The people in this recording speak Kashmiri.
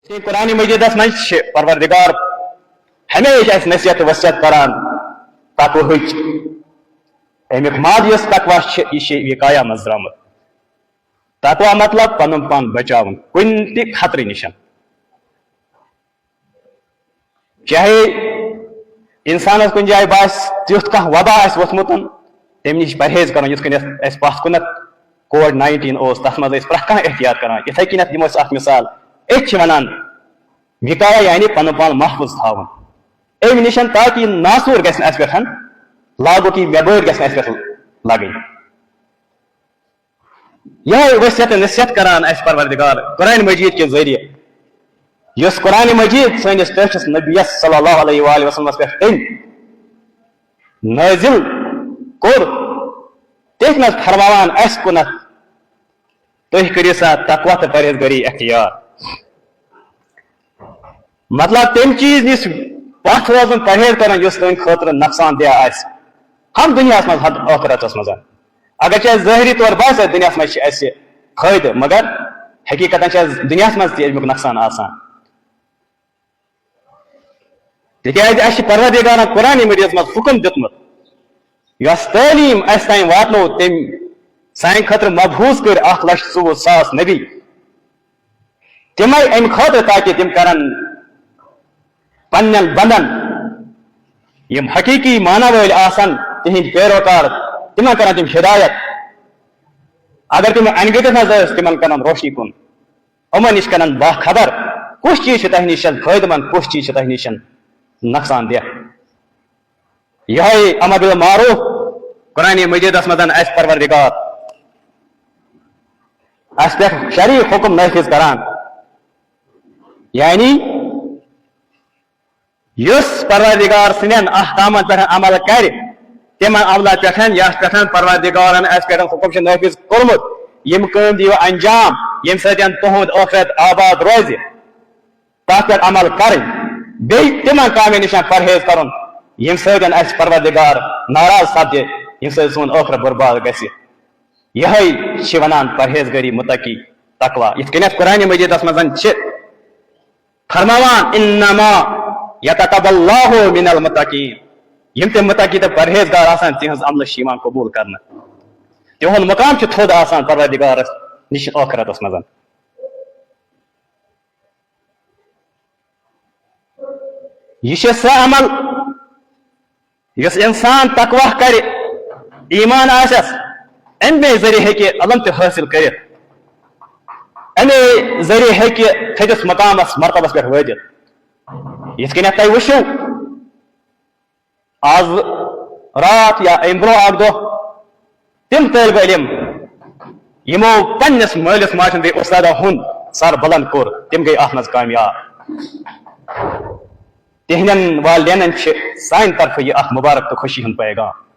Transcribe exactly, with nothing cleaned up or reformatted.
قرآن مجیدس منٛز چھِ پروردگار ہمیشہِ اَسہِ نصیحت وصیت کران تقوہٕچ۔ اَمیُک ماد یُس تقوہ چھِ، یہِ چھِ وقایہ منٛز درٛامُت۔ تقوہ مطلب پنُن پان بچاوُن کُنہِ تہِ خطرٕ نِش۔ چاہے انسانس کُنہِ جایہِ باسہِ تیُتھ کانٛہہ وبا آسہِ ووٚتھمُت، تمہِ نِش پرہیز کرُن، یِتھ کٔنۍ اَسہِ پتھ کُنتھ کووڈ ناینٹیٖن اوس، تتھ منٛز ٲسۍ پرٛٮ۪تھ کانٛہہ احتیاط کران۔ یِتھے کٔنٮ۪تھ دِمو أسۍ اکھ مثال، أتھۍ چھِ ونان وقایہ، یعنی پنُن پان محفوظ تھاوُن امہِ نِش، تاکہِ یہِ ناسوٗر گژھِ نہٕ اَسہِ پٮ۪ٹھ لاگُن، کہِ یہِ بٮ۪مٲرۍ گژھِ نہٕ اَسہِ پٮ۪ٹھ لگٕنۍ۔ یہے وصیت نصیحت کران اَسہِ پروردگار قرآن مجید کہِ ذٔریعہٕ، یۄس قرآن مجید سٲنِس ٹٲٹھِس نبیَس صلی اللہ علیہ وآلہ وسلمس پٮ۪ٹھ تٔمۍ نٲزِل کوٚر، تٔتھۍ منٛز فرماوان اَسہِ کُنتھ، تُہۍ کٔرِو سا تقوہ تہٕ پرہیزگٲری اختیار۔ مطلب، تَمہِ چیٖز نِش پَتھ روزُن، پرہیز کرُن، یُس تُہنٛدِ خٲطرٕ نۄقصان دہ آسہِ، ہم دُنیاہَس منٛز، ہم ٲخرتَس منٛز۔ اگر چھِ اَسہِ ظٲہری طور باسہِ، دُنیاہَس منٛز چھِ اَسہِ فٲیدٕ، مگر حقیٖقتاً چھِ اَسہِ دُنیاہَس منٛز تہِ اَمیُک نۄقصان آسان۔ تِکیٛازِ اَسہِ چھِ پروردگارَن قرآن مجیدَس منٛز حُکم دیُتمُت، یۄس تعلیٖم اَسہِ تام واتنٲو، تٔمۍ سانہِ خٲطرٕ مبعوث کٔرۍ اکھ لچھ ژوٚوُہ ساس نبی۔ تِمے امہِ خٲطرٕ، تاکہِ تِم کرن پننٮ۪ن بندن، یِم حقیقی معنی وٲلۍ آسن، تِہنٛدۍ پیروکار، تِمن کرن تِم ہدایت۔ اگر تِم انہِ گٔٹِس منٛز ٲسۍ، تِمن کرن روشنی کُن، یِمن نِش کرن باخبر، کُس چیٖز چھُ تۄہہِ نِش فٲیدٕ مند، کُس چیٖز چھُ تۄہہِ نِش نۄقصان دہ۔ یہے امر بالمعروف قرآن مجیدس منٛز اسہِ پروردگار اسہِ پٮ۪ٹھ شرعی حکم نافذ کران، یعنی یُس پروردگار سٕنٛدٮ۪ن احکامن پٮ۪ٹھ عمل کرِ، تِمن عملن پٮ۪ٹھ یتھ پٮ۪ٹھ پروردگارن اسہِ پٮ۪ٹھ حکم چھُ نافذ کوٚرمُت، یِم کٲم دِیِو انجام، ییٚمہِ سۭتۍ تُہُنٛد ٲخرت آباد روزِ۔ تتھ پٮ۪ٹھ عمل کرٕنۍ، بیٚیہِ تِمن کامٮ۪ن نِش پرہیز کرُن، ییٚمہِ سۭتۍ اسہِ پروردگار ناراض سپدِ، ییٚمہِ سۭتۍ سون ٲخرت برباد گژھِ۔ یہے چھِ ونان پرہیزگٲری، متقی، تقوی۔ یِتھ کٔنٮ۪تھ قرآن مجیدس منٛز چھِ فرماوان، "انما یتقبل اللہ من المتقین"، یِم تہِ متقی تہٕ پرہیزگار آسان، تِہنٛز عملہٕ چھِ یِوان قبول کرنہٕ، تِہُنٛد مقام چھُ تھوٚد آسان پروردگارس نِش ٲخرتس منٛز۔ یہِ چھُ سُہ عمل، یُس انسان تقوی کرِ، ایمان آسٮ۪س، امے ذٔریعہٕ ہیٚکہِ علم تہِ حٲصِل کٔرِتھ، امے ذٔریعہٕ ہیٚکہِ تھٔدِس مقامس، مرتبس پٮ۪ٹھ وٲتِتھ۔ یِتھ کٔنٮ۪تھ تۄہہِ وٕچھِو، آز راتھ یا امہِ برونٛہہ اکھ دۄہ تِم طٲلبہِ علم، یِمو پننِس مٲلِس ماجہِ ہُنٛد بیٚیہِ اُستادن ہُنٛد سر بلند کوٚر، تِم گٔے اتھ منٛز کامیاب۔ تِہنٛدٮ۪ن والدینن چھِ سانہِ طرفہٕ یہِ اکھ مُبارک تہٕ خوشی ہُنٛد پیغام۔